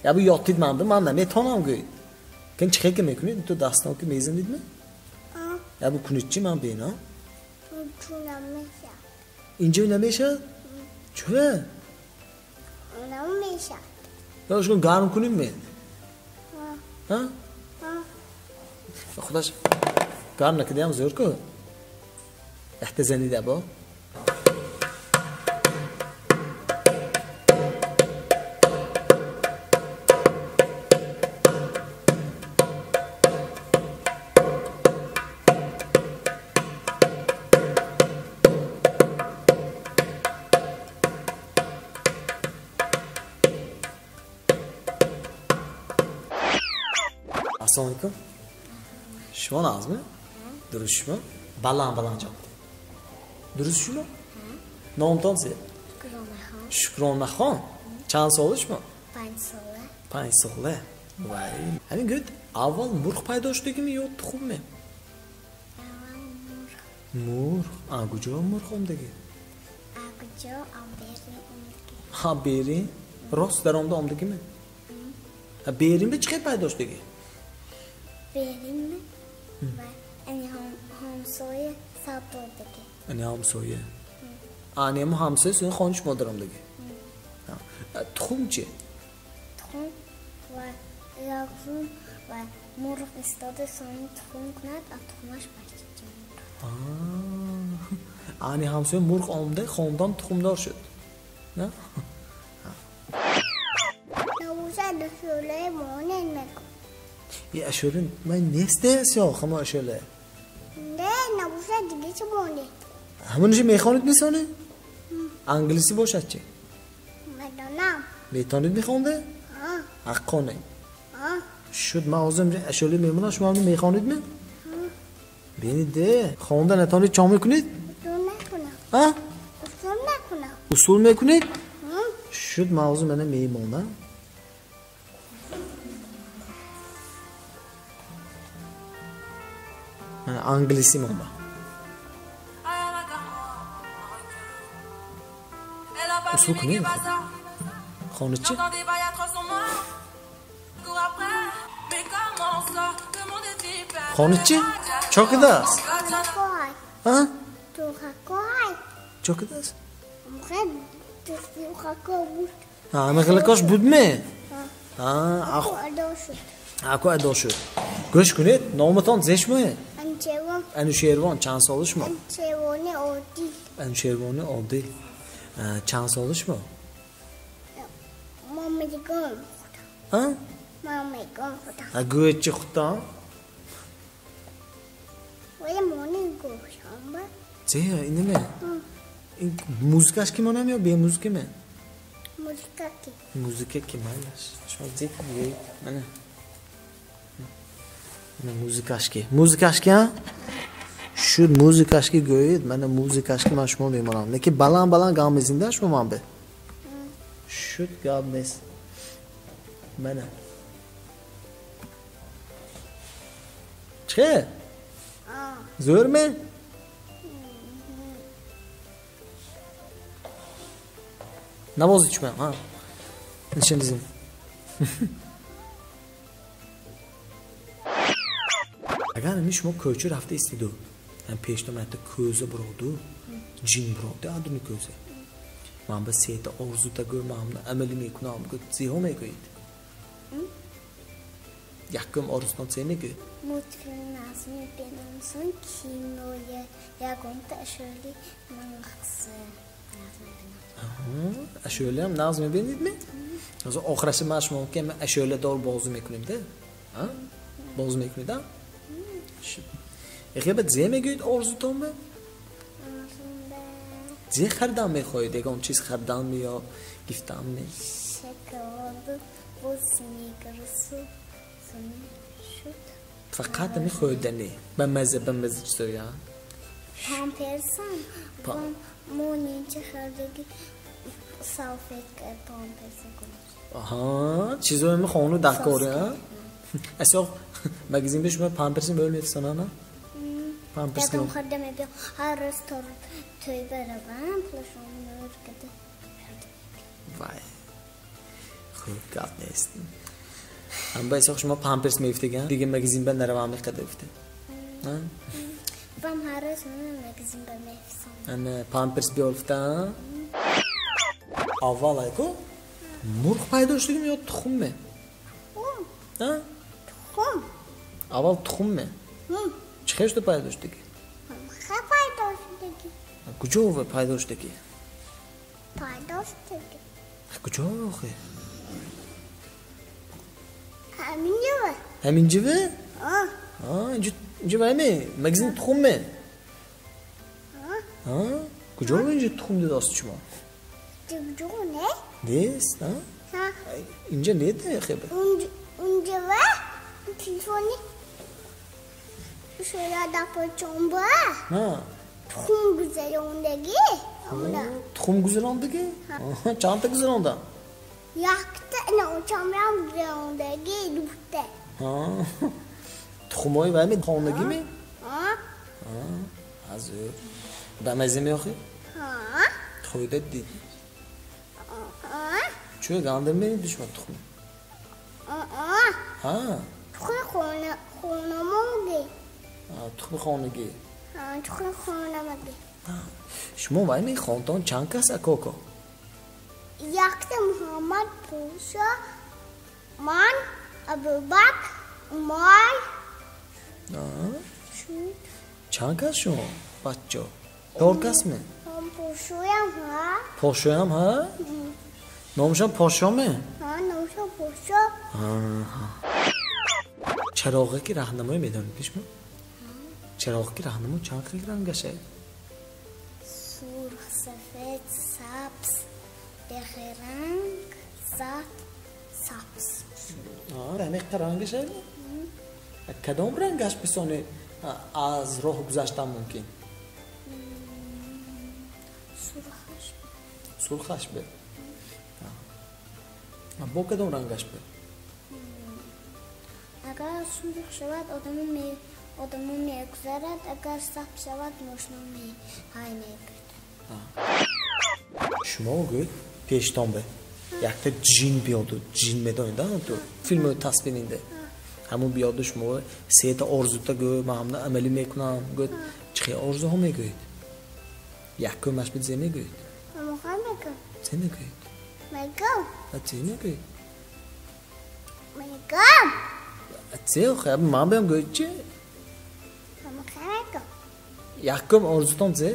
Я бу ёд дид ман, ман наметонам гӯед. Кин чӣ хел ки мекунед? Ту дастон ки мезанед ме? Я бу кунед чӣ ман бинам? Инҷо намешавад? Чӯ? Намешавад. Ёшкун гарм кунем ме? Ҳа? Худаш гарм накардиам зӯр ку? Яхта занида бо? Ассалому алайкум. Шумо нағзми? Дуруст шумо? Баланд баланд ҷавоб диҳед. Дуруст шумо? Номтон чи? Шукронахон. Шукронахон. Чанд сола шумо? 5 сола. 5 сола. Вай. Ҳамин гӯед, аввал мурғ пайдо шудагими ё тухмме? Аввал мурғ. Мурғ. А куҷо мурғ омдагӣ? А куҷо? А берин омдагӣ. Ҳа берин? Рост даромада омдагиме? А берин ба чӣ хел пайдо шудагӣ? Берин ва ани ҳамсоя саб додагӣ. Ани ҳамсоя. Ани ҳамон ҳамсоя суни хониш модар омдагӣ. Тухм чи? Тухм ва якум ва мурғ истода сони тухм кунад, а тухмаш бача мурғ. Ани ҳамсоя мурғ омда, хонадон тухмдор шуд. На? Набошад ашӯлаи монед мекун. И ашӯла ман нест сиёх ҳамон ашӯла. Не, набошад дига чӣ монед? Ҳамонашо мехонед месонед? Англисӣ бошад чӣ? Медонам. Метавонед мехонда? Ҳа. Ҳаққоне. Ҳа. Шуд, ман ҳозир ашӯла мемонам, шумо ҳамон мехонед ме? Бинед де, хонда натавонед чо мекунед? Усул мекунам. Ҳа? Усул мекунам. Усул мекунед? Шуд, ман ҳозир мана мемонам. Англисӣ монда. Усул кунед? Хонед чӣ? Хонед чӣ? Чо кардааст? Ҳа? Чо кардааст? Ҳамин буд ме? Аку адо шуд. Гӯш кунед, номатон зе шумое? Анушервон. Анушервон. Чанд сола шумо? Анушервони Одил. Анушервони Одил. Чанд сола шумо? Ман мегӯям худам. Ҳа? Ман мегӯям худам. А гӯед чӣ худам? Вале мони гӯшам ба. Зе, инаме? Ин музикаш ки монам ё бемузика ме? Музика ки. Музика ки майлаш. Шумо зе гӯед. Мана. Мана музикаш ки. Музикаш ки, ҳа? Шуд музикаш ки гӯед, мана музикаш ки ман шумо мемонам. Лекин баланд баланд гап мезинда шумо ман бе. Шуд гап нест. Мана. Чӣ? Зӯр ме? Навозӣ чумам, ҳа? Нишин дизем. Агар ами шумо кӯча рафта истиду, пештон ҳатто кӯза буроду, ҷин буроду адуни кӯза. Ман ба сета орзута гӯ, ман ҳамна амалӣ мекунам, гӯ зеҳо мегӯед? Якум орзутон це мегӯед? Мультфилм нағз мебинам, сон киноя, ягонта ашӯли нағз мебинам. Ашӯлиам нағз мебинед ме? Ҳозир охираша ман шумо ки ашӯладор бозӣ мекунем де? Бозӣ мекунед, а? Эхе ба зе мегӯед орзутон ба? Зе харидан мехоҳед? Ягон чиз харидан ме ё гифтан ме? Шоколаду бо сникерсу шуд. Фақат ами хӯрданӣ. Ба маза, ба маза чизоя? Памперсам. Монинча харидаги салфетка памперса кунед. Аҳа, чизои ми хону даҳкорӣ, а? Асиёқ магазин бе шумо памперси мӯл метисонанд, а? Памперс Дадам харида мебиёд. Ҳар рӯз тӯй баравам, пулашон мӯр када. Вай. Хуб, гап нест. Ам ба исоқ шумо памперс мегуфтаган, дига магазин ба наравам меқада гуфта. Бам ҳар рӯз магазин ба мефисам. Ана памперс биёр гуфта. Аввал айко мурғ пайдо шудагим ё тухмме? Тухм. А? Тухм. Аввал тухмме? Чӣ хел шуда пайдо шудагӣ? Ха, пайдо шудагӣ. Куҷо пайдо шудагӣ? Пайдо шудагӣ. Куҷо охи? Ҳаминҷо. Ҳаминҷиве? Инҷо, инҷо вайме? Магазини тухмме? Куҷо инҷо тухм дидост шумо? Куҷо не? Нест, а? Инҷа неда хебе? Унҷава телефони шояда почомба. Тухм гузарондагӣ. Тухм гузарондагӣ? Чандта гузаронда? Якта, очамрам гузарондагӣ, дута. Тухмҳои вайме хонагиме? Азӯ. Ба маза меохӣ? Хӯрда дид? Чӯ гандим мерид шумо тухм? Тухми хонамоги. Тухми хонагӣ. Тухми хонамаги. Шумо вайме хонтон чанд кас акоко? Якта Муҳаммад Пошо, ман, Абубакр, Умар. Чанд кас шумо баччо? Чор касме? Пошоям ҳа. Пошоям ҳа? Номашон Пошоме? Ҳа, номашон Пошо. Чароғе ки раҳнамоӣ медонед шумо? Чароғе ки раҳнамо чанд хел рангаше? Сурх, сафед, сабз, бехеранг, зард, сабз. Ҳамиқа рангаше? Кадом рангаш бисони аз роҳ гузаштан мумкин? Сурхаш. Сурхаш бе. Бо кадом рангаш бе? Агар сурх шавад, одамо мегузарад, агар сабз шавад, мошино ҳай мегирад. Шумо гӯед, пештон бе якта ҷин биёду, ҷин медонед ту филмои тасвиринде, ҳамун биёду шумо сета орзута гӯ, ман ҳамна амалӣ мекунам гӯед, чӣ хел орзуҳо мегӯед? Якумаш бе зе мегӯед? Зе мегӯед? Зе мегӯед? Зе охи ман биям гӯед чи? Якум орзутон зе?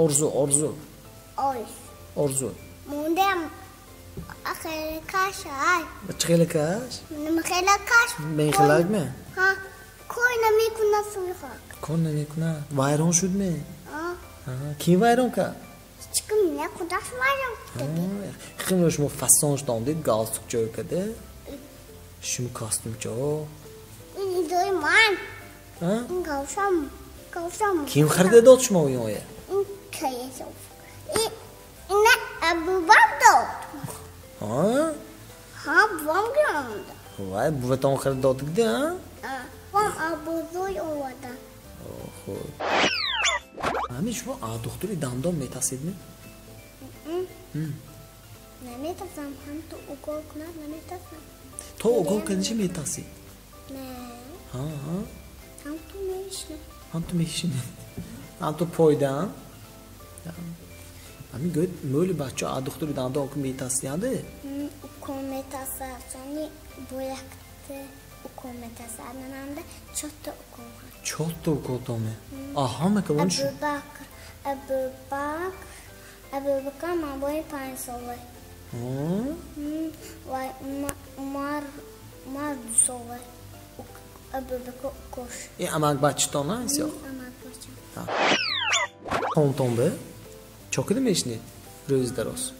Орзу, орзу. Орзу. Чӣ хеле каш? Мехелакме? Кор намекунад сурхак. Кор намекунад. Вайрон шудме? Ким вайрон кард? Ҳечким не, худаш вайрон кардагӣ. Хеле шумо фасон шудам дид, галстук ҷой карда. Шумо костюмчо. Ин идои ман. Ин галшам, галшам. Ким харида дод шумо иноя? Ин каесов. Ина Абубакр дод. Ҳа, бувам гиранда. Вай, буватон харида додагида, а? Бувам абузой оварда. Хуб. Ҳамин шумо духтури дандон метарсидми? Наметарсам, ҳам ту укол кунад наметарсам. То укол карданчи метарсид? Не. Ҳам ту мешинам. Ҳам ту мешинӣ. Ҳам ту пойдан. Ҳамин гӯед, мӯли бачаҳо аз духтури дандон ку метарсиянде? Укол метарсад, сони бо якта укол метарсад, нананда чорта укол. Чорта укол доме? Аҳа, макалон шу? Абубакр, Абубакр, Абубакр ман бои 5 сола. Ва Умар, Умар 2 сола. Абубакр укош. Ин амакбачатон аст ё? Амакбачам. Хонтон бе? Чо кида мешинед рӯзи дароз?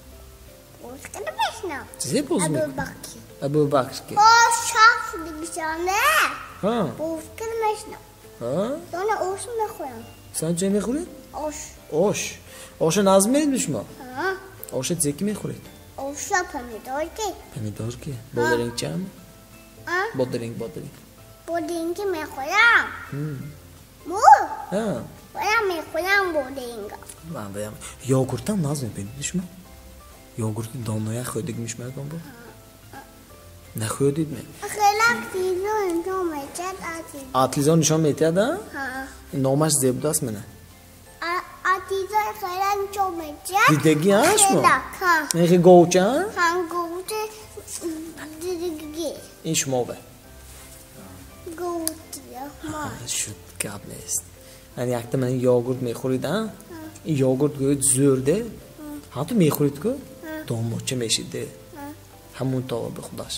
Боз кида мешинам? Чизе боз мекунед? Абубакр. Абубакр ки? Боз шаф дигишане. Боз кида мешинам. Сона ош мехӯрам. Сона чӣ мехӯред? Ош. Ош. Оша назм меред шумо? Оша чизе ки мехӯред? Оша помидорки. Помидорки? Бодиринг чам? Бодиринг, бодиринг. Бодиринги мехӯрам. Му? Ваям мехӯрам бодинга. Ваям. Йогуртам нағз мебинед шумо? Йогурти доноя хӯрдагӣ мешумо ягон бор? Нахӯрдид ме? Хелак телевизион нишон метиҳад. А телевизион нишон метиҳад, а? Номаш зебудааст мена. А телевизион хелак нишон метиҳад. Дидагӣ, а шумо? Ин говча? Ҳа, говча дидагӣ. Ин шумо бе? Говча ма. Шуд, гап нест. Ман якта ман йогурт мехӯрид, а? Ин йогурт гӯяд зӯрде. Ҳам ту мехӯрид ку? Домоча мешид. Ҳамун това ба худаш.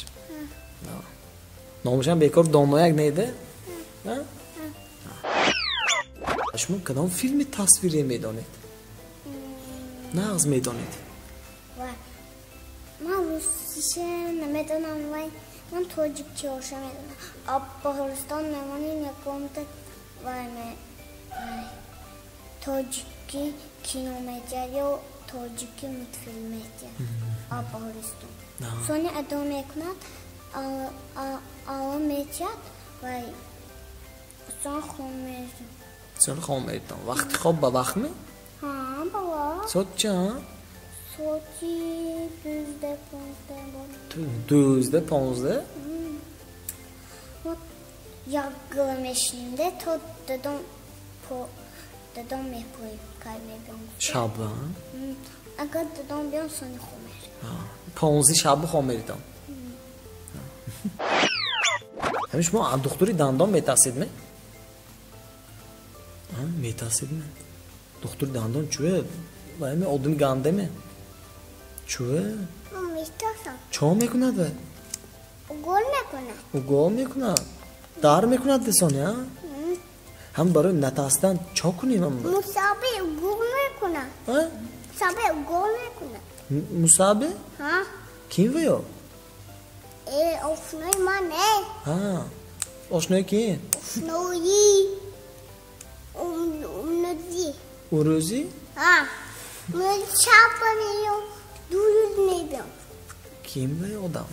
Номашам бекор донояк неде? Шумо кадом филми тасвирие медонед? Нағз медонед? Ман русиша намедонам, вай ман тоҷикчиоша медонам. А Баҳористон мемонем якомта вай тоҷики кино метиҳад ё тоҷики мультфилм метиҳад. А Баҳористон. Сони адо мекунад, ала метиҳад вай сон хом меридам. Сон хом меридам. Вақти хоб ба вақт ме? Ҳа, ба вақт. Соат чанд? Соати 12:15 бод. 12:15? Як гила мешинем, то дадом мепоем, кай мебиём. Шаба? Агар дадом биём, сони хом меридам. 15 шаба хом меридам. Ҳамин шумо аз духтури дандон метарсед ме? Метарсед ме? Духтури дандон чӯе? Вай ме одами ганде ме? Чӯе? Метарсам. Чо мекунад вай? Угол мекунад. Угол мекунад? Дар мекунад десони, а? Ҳам барои натарсидан чо кунем? Мусабе угол мекунад. Мусабе угол мекунад. Мусабе? Ҳа. Ким ваё? Ошнои ман не. Ҳа. Ошнои ким? Ошнои Урӯзӣ. Урӯзӣ? Ҳа. Ман шаба меём, ду рӯз мебиём. Ким вай одам?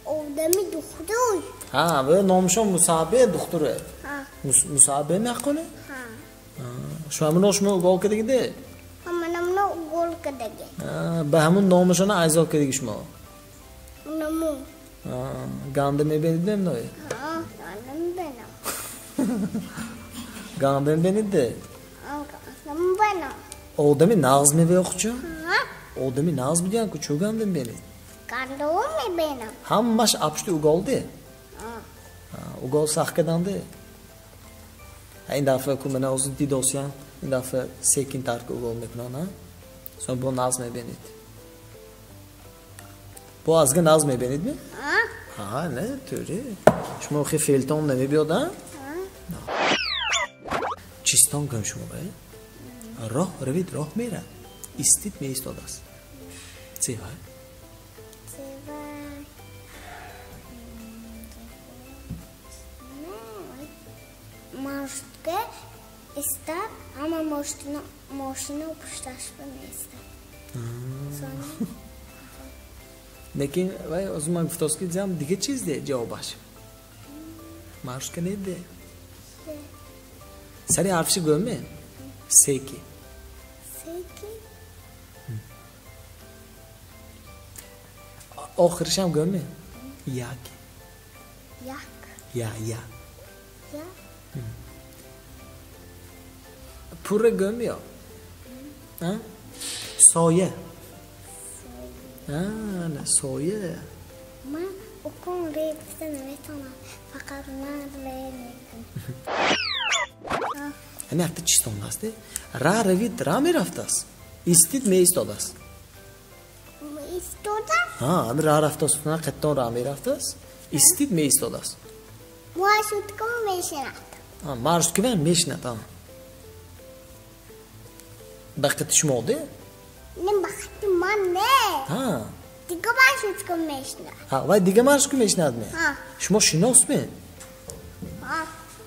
Одами духтур. Ҳа, вай номашон Мусабе духтуре. Ҳа. Мусабе меқоне? Ҳа. Шумо ҳамуно шумо угол кардагиде? Ҳа, ман ҳамуно угол кардаги. Ба ҳамун номашона айзол кардаги шумо? Наму. Ганда мебинед мемное? Ҳа, ганда мебинам. Ганда мебинед? Ҳа, ганда мебинам. Одами нағз мебиёхчу? Ҳа. Одами нағз будиян ку чӯ ганда мебинед? Ганда мебинам. Ҳамаш апшти уголде? Ҳа. Угол сахт карданде? Ин дафъа ку мана ҳозир дидосиян, ин дафъа секинтар ку угол мекунанд, а? Сон бо нағз мебинед. Бо азга нағз мебинед ме? Ҳа. Ҳа, не, тӯри. Шумо хе фелтон намебиёд, а? Ҳа. Чистон гӯм шумо, бе? Роҳ равид, роҳ мерад. Истид меистодааст. Цевай? Цевай. Маршрутка истад, ҳама мошина пушташ ба меистад. Сони? Лекин вай ҳозир ман гуфтост ки зиам дига чиз де ҷавобаш. Маршрутка не де. Сари ҳарфши гӯм ме? Секи. Секи? Охиришам гӯм ме? Як. Як. Я, я. Я? Пурра гӯм ё? Соя. На, соя. Ман укон ре гуфта наметавонам, фақат ман ре мегӯям. Ҳамин якта чистон аст, ра равид, ра мерафтааст, истид меистодааст. Меистодааст? Ҳа, ҳамин ра рафтааст, қаттон ра мерафтааст, истид меистодааст. Маршрутка мешинад. Маршрутка мешинад, а. Ба қати шумо де? Не, ба қати ман не. Ҳа. Дига маршрутка мешинад. Ҳа, вай дига маршрутка мешинад ме? Ҳа. Шумо шинос ме? Ҳа.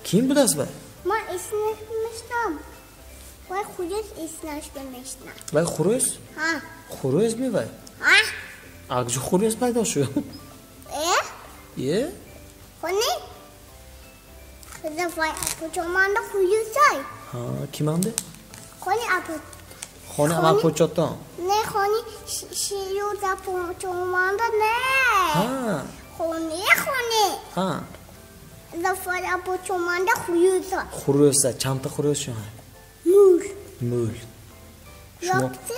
Ким будааст вай? Ман эснаш мешинам. Вай хурӯс эснаш мешинад. Вай хурӯс? Ҳа. Хурӯс ме вай? Ҳа. Акҷо хурӯс пайдо шуд? Э? Е? Хони? Вай куҷо манда хурӯсай? Ҳа, киманде? Хони абу. Хони амакпочотон? Не, хони шиюзапочоманда не. Ҳа. Хони, хони. Ҳа. Зафар апочоманда хурӯса. Хурӯса, чандта хурӯс шуна? Мул. Мул. Шумо Якте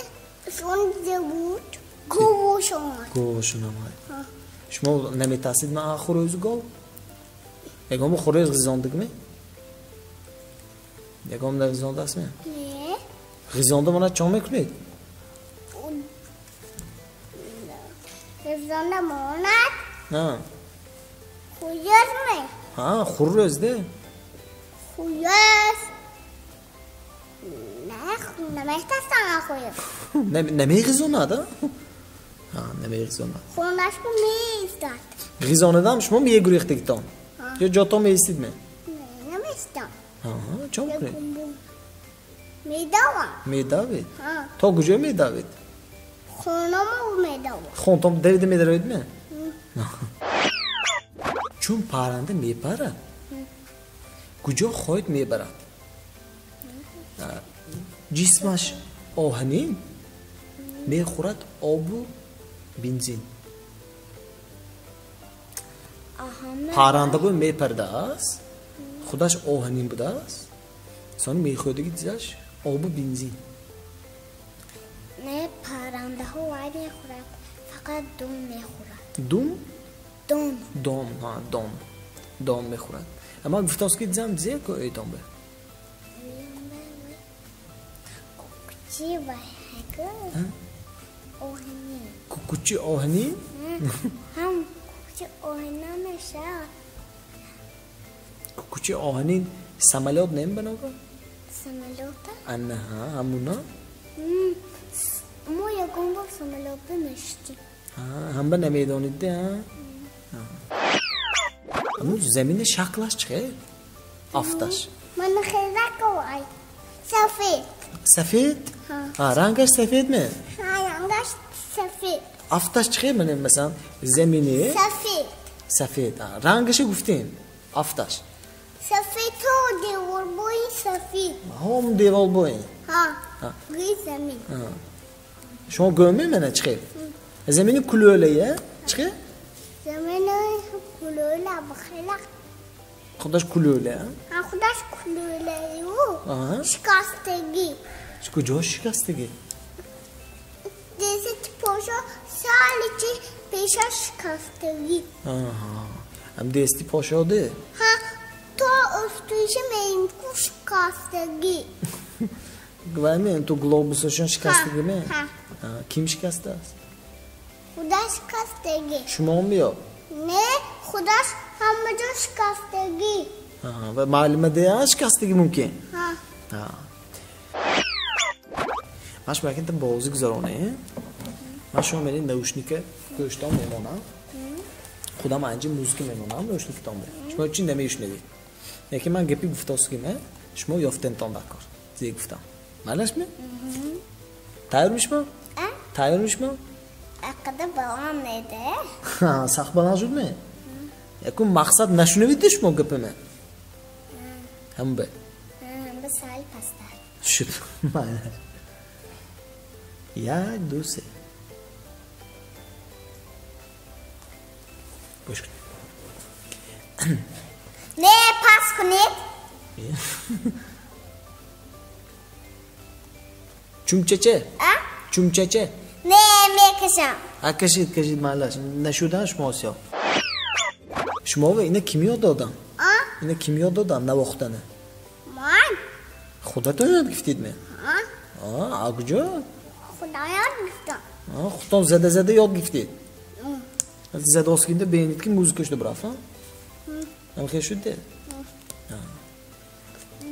сон зебуд говошон. Говошон омад. Шумо наметарсид ман хурӯзу гов? Ягон хурӯз ғизондигми? Ягон ғизондаастми? Не. Ғизонда мона чо мекунед? Ғизонда монад. Ҳа. Хурӯзми? Ҳа, хурӯз де. Хурӯз. Не, наметарсам аз хурӯз. Намеғизонад, а? Ҳа, намеғизонад. Хонаш бо меистад. Ғизонадам шумо мегурехтегитон? Ё ҷотон меистидме? Не, намеистам. Ҳа, чо мекунед? Медавам. Медавед? Ҳа. То куҷо медавед? Хонамо медавам. Хонтон давида медароведме? Чун парранда мепарад, куҷо хоҳед мебарад. Ҷисмаш оҳанин, мехӯрад обу бензин. Парранда бо мепардааст, худаш оҳанин будааст, сони мехӯрдаги чизаш обу бензин. Не, паррандаҳо вай мехӯрад, фақат дум мехӯрад. Дум? Дон. Дон, ҳа, дон. Дон мехӯрад. Аммо гуфтааст ки дизам зе коэтон бе? Кукучи вай ҳака? Оҳанин. Кукучи оҳанин? Ҳам кукучи оҳанин намешавад. Кукучи оҳанин самолёт нембанога? Самолёта? Ана, ҳа, ҳамуна? Мо ягон бор самолётда нишастем. Ҳа, ҳамба намедонид, ҳа? Аммо замини шаклаш чӣ хел? Афташ. Мана хелако вай. Сафед. Сафед? Ҳа. Ҳа, рангаш сафед ме? Ҳа, рангаш сафед. Афташ чӣ хел? Мана, масалан, замини Сафед. Сафед. Ҳа, рангаша гуфтем. Афташ. Сафед то деворбои сафед. Ҳом деворбои. Ҳа. Ҳа. Рӯи замин. Ҳа. Шумо гӯмед мана чӣ хел? Замини кулӯлая чӣ хел? Замини кулӯла бахела. Худаш кулӯла? Ҳа, худаш кулӯлаю. Аҳа. Шикастагӣ. Куҷо шикастагӣ? Десати пошо саличи пеша шикастагӣ. Аҳа. Ам дести пошоде? Ҳа, то устуиша меимку шикастагӣ. Гвайме, ту глобусашон шикастагӣ ме? Ҳа. Ҳа, ким шикастааст? Худаш шикастагӣ. Шумо меё? Не, худаш ҳама ҷо шикастагӣ. Ҳа, ва маълума дея шикастагӣ мумкин? Ҳа. Ҳа. Ман шумо якинта бозӣ гузаронем. Ман шумо мерем наушника гӯштон мемонам. Худам анҷи музыка мемонам наушникатон бе. Шумо чӣ намешунавед? Лекин ман гапи гуфтосгиме, шумо ёфтентон дар кор. Зе гуфтам. Малаш ме? Тайёр мишмо? А? Тайёр мишмо? Ақида баланд неде? Ҳа, сахт баланд шуд ме? Якун мақсад нашунавиди шумо гапиме? Ҳам бе. Ҳам бе сал пастар. Шуд. Малаш. Як, ду, се. Гӯш кунед. Не, пас кунед. Чумчаче? А? Чумчаче? Не, мекашам. Ҳа, кашид, кашид, малаш. Нашудан шумо осиё. Шумо ина ким ёд додам? А? Ина ким ёд додам навохтана? Ман. Худатон ёд гирифтид ме? А? А, а куҷо? Худо ёд гирифтам. А, худтон зада-зада ёд гирифтид. Зада оскинда бинед ки музыка шуда браф, а? Ам хел шуд де?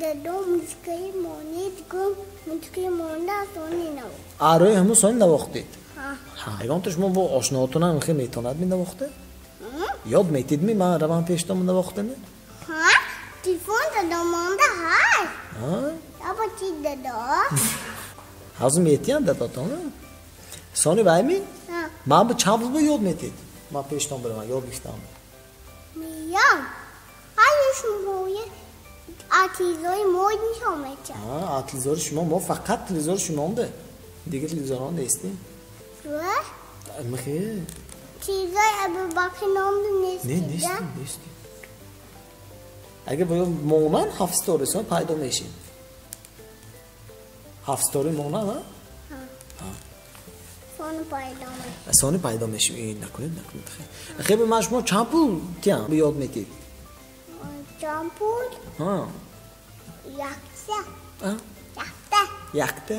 Дадо музыкаи монед гум, музыкаи монда сони навохт. А, рӯи ҳамун сони навохтед? Ҳа. Ҳа, ягонта шумо бо ошноотонам хел метавонад менавохте? Ёд метид ми ман равам пештон навохтане? Ҳа, телефон дадо монда ҳаст. Ҳа? Аба чи дадо? Ҳазу метиям дадотон? Сони вай ми? Ҳа. Ман бо чанд рӯз бо ёд метид? Ман пештон биравам, ёд гирифтам. Меям. Ҳай шумоя Телевизори мо нишон метиҳад. Телевизори шумо, мо фақат телевизори шумонда. Дигар телевизорон нестем. Ва? Михе. Телевизори Абубакр номда нест. Не, нестем, нестем. Агар бояд монан ҳафт ситора сон пайдо мешим. Ҳафт ситора монан, ҳа? Ҳа. Сони пайдо мешим. Сони пайдо мешим. Накунед, накунед. Хеб ман шумо чанд пул тиям ёд метид? Чанд пул? Ҳа. Якта. Якта. Якта?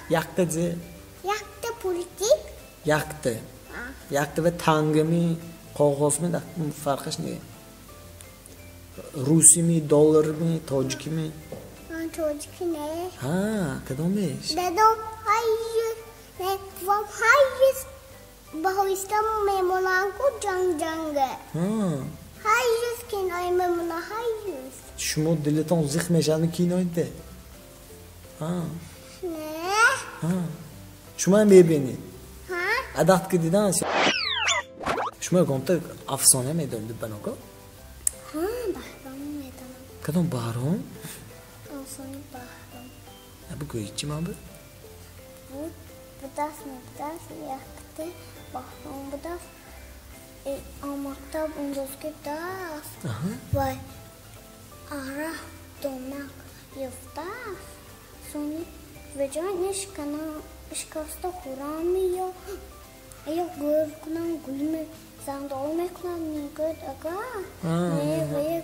Якта зе? Якта пулти. Якта. Якта ва тангами, коғозми, фарқаш не? Русими, долларми, тоҷикими? Тоҷики не. Ҳа, кадомеш? Дадом ҳайюз, не, вам ҳайюз баҳоиста мемонанд ку ҷанг-ҷанга. Ҳа. Ҳайюз кинои мемона, ҳайюз. Шумо дилатон зих мешавад киноида? Ҳа. Не. Ҳа. Шумо ҳам мебинед? Ҳа. Адат ки дидан шумо ягонта афсона медонед баноко? Ҳа, Баҳром медонам. Кадом Баҳром? Афсонаи Баҳром. Бигӯед чӣ ман бу? Буд, будаст, мебудаст, якта Баҳром будаст. Мактаб ундоз ки даст ва араҳ донак ёфтааст. Сони веҷои шикаста хӯрам ё гӯр кунам, гулми зандол мекунам, мегӯяд агар не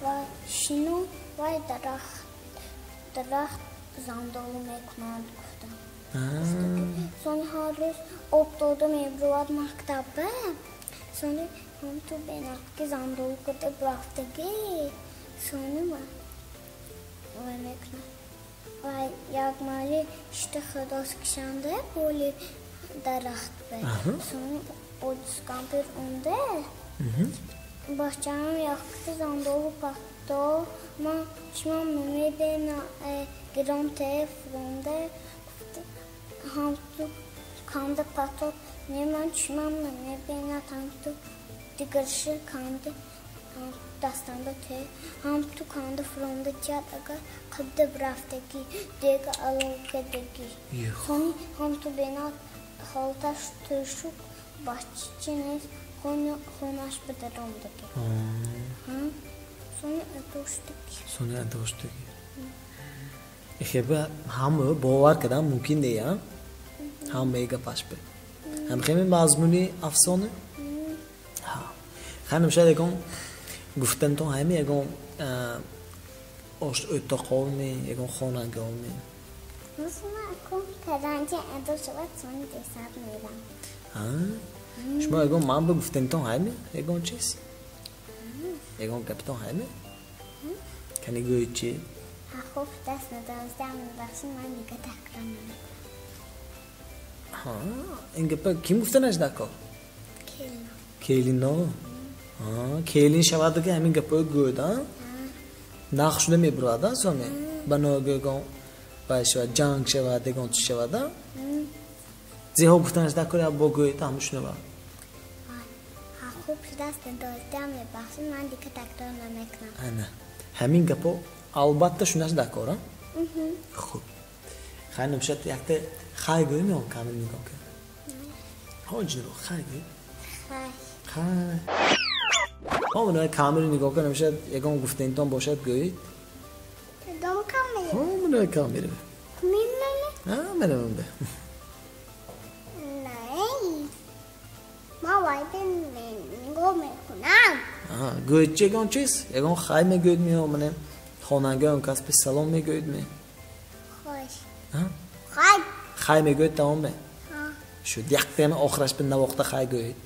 ва шино вай дарахт зандолу мекунад гуфтам. Сони ҳар рӯз об дода мебурад мактаба. Сони ҳам ту бенақки зандолу карда рафтагӣ. Сони вай мекунад. Вай як мали шита худос кишанда боли дарахт бе. Сони оҷиз кампир унда. Бачаам якта зандолу пахто. Ман чимам намебина гиром те фурунда. Ҳам ту канда патот. Не ман чимам намебинад ҳам ту дигарши канда дастанда те. Ҳам ту канда фурунда чият агар қабда бирафтагӣ дега аловкадагӣ. Сони ҳам ту бинад холташ тӯшук баччи нест хонаш бидаромдагӣ. Сони адоштагӣ. Сони адоштагӣ. Хеба ҳама бовар кардан мумкин не, а? Ҳамаи гапаш бе. Ҳам хеми мазмуни афсона? Ҳа. Ханим шояд ягон гуфтантон ҳами ягон ош ӯтоқоми, ягон хонагоми. Масалан, акун карантин адо шавад, сони десад мерам. Ҳа? Шумо ягон ман ба гуфтантон ҳами ягон чиз? Ягон гаптон ҳами? Кани гӯед чи? Ҳа, хуб, даст надоздам, мебахшед, ман дига такрор намекунам. Ҳа, ин гапа ким гуфтанаш дако? Келино. Келино? Ҳа, келин шавад дига ҳамин гапҳои гӯед, а? Нақ шуда мебурад, а, сони? Ба ногӯ ягон бай шавад, ҷанг шавад, ягон чиз шавад, а? Зеҳо гуфтанаш дако, я бо гӯед, ҳама шунавад. Ҳа, хуб, даст надоздам, мебахшед, ман дига такрор намекунам. Ана, ҳамин гапҳо албатта шунаш дакор, а? Хуб. Хай намшад якта хай гӯем ё камил нигоҳ кун? Ҳоҷиро хай гӯем. Хай. Хай. Ҳо, мана камил нигоҳ кун, намшад ягон гуфтанитон бошад гӯед. Кадом камил? Ҳо, мана камил. Мемонӣ? Ҳа, мана манда. Не. Ма вай бин нигоҳ мекунам. Ҳа, гӯед чи ягон чиз? Ягон хай мегӯед меё, мана хонангаён кас пеш салом мегӯед ме? Хош. Ҳа? Хай. Хай мегӯед тамом ме? Ҳа. Шуд, яктами охираш бин навохта хай гӯед.